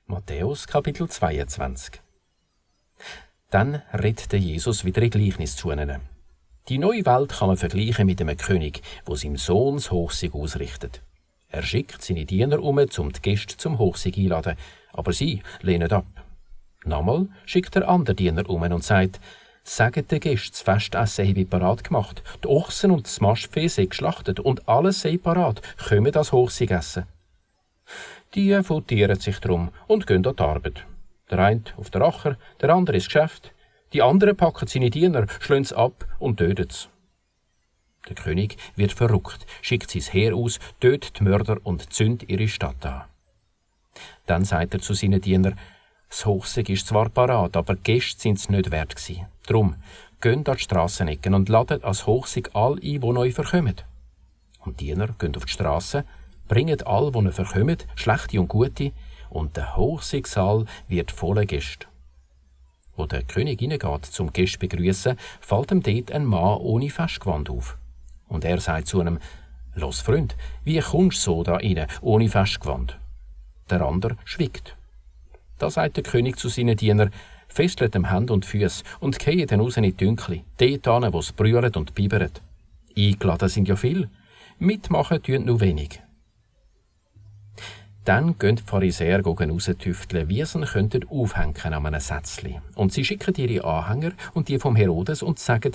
Matthäus Kapitel 22. Dann redet Jesus wieder ein Gleichnis zu ihnen. Die neue Welt kann man vergleichen mit einem König, der seinem Sohn das Hochsieg ausrichtet. Er schickt seine Diener um die Gäste zum Hochsieg einladen, aber sie lehnen ab. Nochmal schickt der andere Diener um und sagt, sagt den Gästen, das Festessen habe ich parat gemacht, die Ochsen und das Mastvieh sei geschlachtet und alles sei parat, kommen das Hochsieg essen. Die votieren sich drum und gehen an die Arbeit. Der eine auf der Acher, der andere ins Geschäft. Die anderen packen seine Diener, schlagen es ab und töten es. Der König wird verrückt, schickt sein Heer aus, tötet die Mörder und zündet ihre Stadt an. Dann sagt er zu seinen Dienern, das Hochsieg ist zwar parat, aber die Gäste sind es nicht wert gewesen. Drum, geht an die Strassenecken und ladet als Hochsieg all ein, die neu verkommen. Und die Diener gehen auf die Strasse, bringen all, die verkommen, schlechte und gute, und der Hochsiegsaal wird voller Gäste. Wo der König hineingeht, zum Gäste begrüßen, fällt ihm dort ein Mann ohne Festgewand auf. Und er sagt zu ihm, «Los, Freund, wie kommst du so da rein, ohne Festgewand?» Der andere schwiegt. Da sagt der König zu seinen Dienern, «Festelt ihm Hände und Füße und geht dann raus in die Dünkle, dort hin, wo es brüllt und bibert. Eingeladen sind ja viel, mitmachen tun nur wenig.» Dann gehen die Pharisäer raustüfteln, wie sie ihn aufhängen an einem Sätzchen. Und sie schicken ihre Anhänger und die vom Herodes und sagen,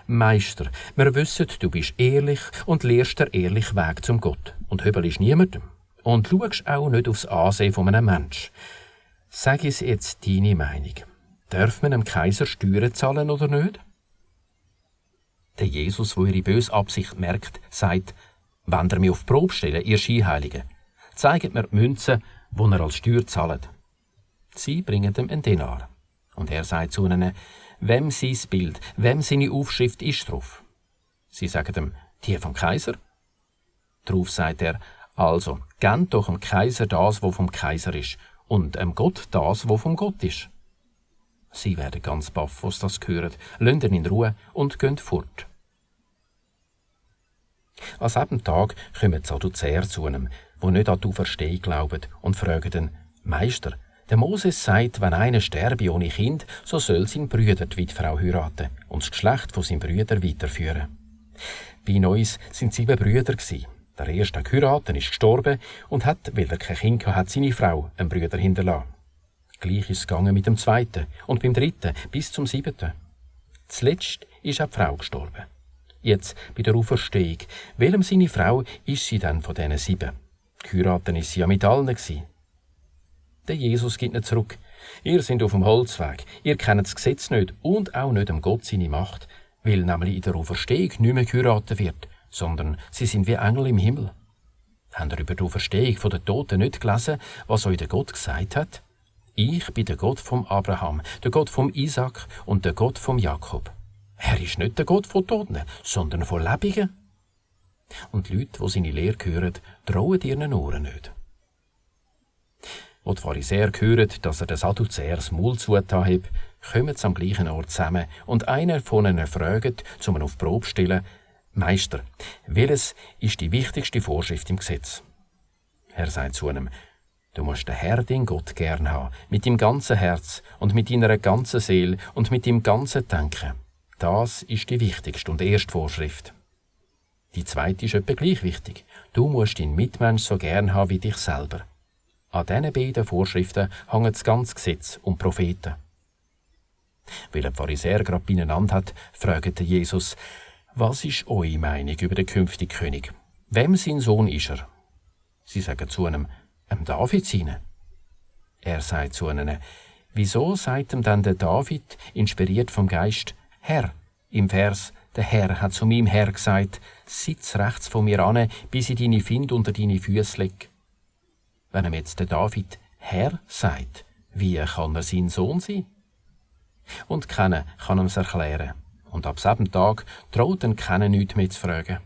«Meister, wir wissen, du bist ehrlich und lehrst den ehrlichen Weg zum Gott und höbelst niemandem und schaust auch nicht aufs Ansehen von einem Menschen. Sag uns jetzt deine Meinung. Darf man dem Kaiser Steuern zahlen oder nicht?» Der Jesus, der ihre böse Absicht merkt, sagt, «Wenn ihr mich auf die Probe stellen, ihr Scheinheiligen, zeigt mir die Münze, die er als Steuer zahlt.» Sie bringen ihm einen Denar. Und er sagt zu ihnen, «Wem sein Bild, wem seine Aufschrift ist drauf?» Sie sagen ihm, «Die vom Kaiser.» Darauf sagt er, «Also, gebt doch dem Kaiser das, was vom Kaiser ist, und dem Gott das, was vom Gott ist.» Sie werden ganz baff, was das hören, lassen ihn in Ruhe und gehen fort. An diesem Tag kommen die Sadduzäer zu ihm, die nicht an die Auferstehung glauben, und fragen ihn, «Meister, der Moses sagt, wenn einer sterbe ohne Kind, so soll sein Brüder die Witfrau heiraten und das Geschlecht von seinem Brüder weiterführen.» Bei uns sind 7 Brüder gsi. Der erste geheiratet, ist gestorben und hat, weil er kein Kind hatte, seine Frau einen Brüder hinterlassen. Gleich ist es gegangen mit dem zweiten und beim dritten bis zum 7. Zuletzt ist auch die Frau gestorben. Jetzt, bei der Auferstehung, welchem seine Frau ist sie dann von diesen 7? Geheiratet ist sie ja mit allen gewesen. Der Jesus gibt nicht zurück. Ihr seid auf dem Holzweg, ihr kennt das Gesetz nicht und auch nicht um Gott seine Macht, weil nämlich in der Auferstehung nicht mehr geheiratet wird, sondern sie sind wie Engel im Himmel. Habt ihr über die Auferstehung der Toten nicht gelesen, was euch der Gott gesagt hat? Ich bin der Gott vom Abraham, der Gott vom Isaac und der Gott vom Jakob. Er ist nicht der Gott von Toten, sondern von Lebenden. Und die Leute, die seine Lehre hören, trauen ihren Ohren nicht. Als die Pharisäer hören, dass er den Sadduzäer das Maul zugetan hat, kommen sie am gleichen Ort zusammen und einer von ihnen fragt, um ihn auf die Probe zu stellen, «Meister, welches ist die wichtigste Vorschrift im Gesetz?» Er sagt zu ihm, «Du musst den Herrn, den Gott gern haben, mit deinem ganzen Herz und mit deiner ganzen Seele und mit deinem ganzen Denken. Das ist die wichtigste und erste Vorschrift. Die zweite ist etwa gleich wichtig. Du musst deinen Mitmensch so gern haben wie dich selber. An diesen beiden Vorschriften hängt das ganze Gesetz und Propheten.» Weil der Pharisäer gerade beieinander hat, fragt Jesus, «Was ist eure Meinung über den künftigen König? Wem sein Sohn ist er?» Sie sagen zu ihm, «David seine.» Er sagt zu ihnen, «Wieso sagt ihm dann der David, inspiriert vom Geist, Herr, im Vers, der Herr hat zu meinem Herr gesagt, sitz rechts von mir an, bis ich deine Finde unter deine Füße lege.» Wenn ihm jetzt der David Herr sagt, wie kann er sein Sohn sein? Und keiner kann ihm's erklären. Und ab diesem Tag traut ihn keiner nichts mehr zu fragen.